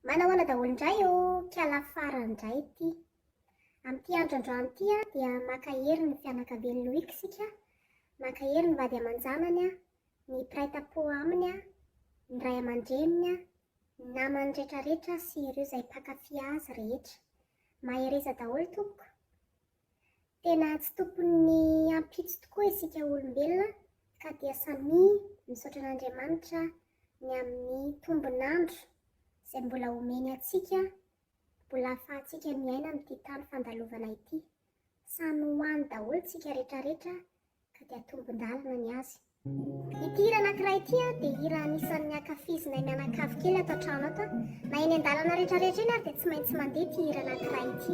Manahoana daholo indray ô, kiala farany indray ity. Amin'ity andro androany ity dia maka hery ny fianakavian'i Loic isika, maka hery ny vady aman-janany, ny mpiray tampo aminy, ny ray aman-dreniny, ny namany rehetrarehetra sy ireo izay mpankafy azy rehetra. Mahereza daholo tompoko. Tena tsy tompon'ny ampitso tokoa isika olombelona ka dia samia misaotra an'Andriamanitra ny amin'ny tombon'andro izay mbola omeny antsika mbola ahafahantsika miaina amin'ity tany fandalovana ity. Samy ho any daholo tsika retraretra ka dia tombon-dalana ny azy. Ity hira anankiray ity dia hira anisan'ny ankafizinay mianakavy kely ato an-trano ato. Na eny an-dalana retraretra eny ary dia tsy maintsy mandeha ity hira anankiray ity.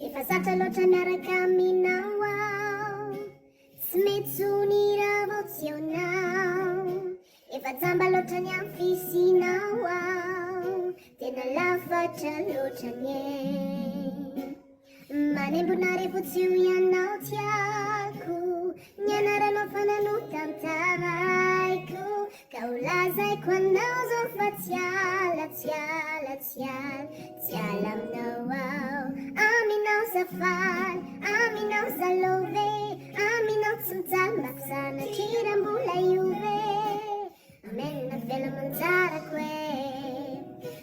Efa zatra loatra miaraka aminao aho, tsy mety tsony raha vao tsy eo anao. Efa jamba loatra ny amin'ny fisianao aho, tena lafatra loatra anie. Manembona revo tsy ho ianao tiako, ny anaranao fa nanotantaraiko, ka ho lazaiko anao zao fa tsy ala, tsy ala, tsy ala, tsy ala aminao aho. Aminao za faly, aminao za love, aminao tsy mijaly mafy zanak'hira mbola io ve. Amen avela aman-jarako e.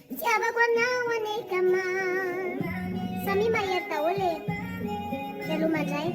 Fitiavako anao anie ka mamy. Samia mahery daholo e. Veloma indray.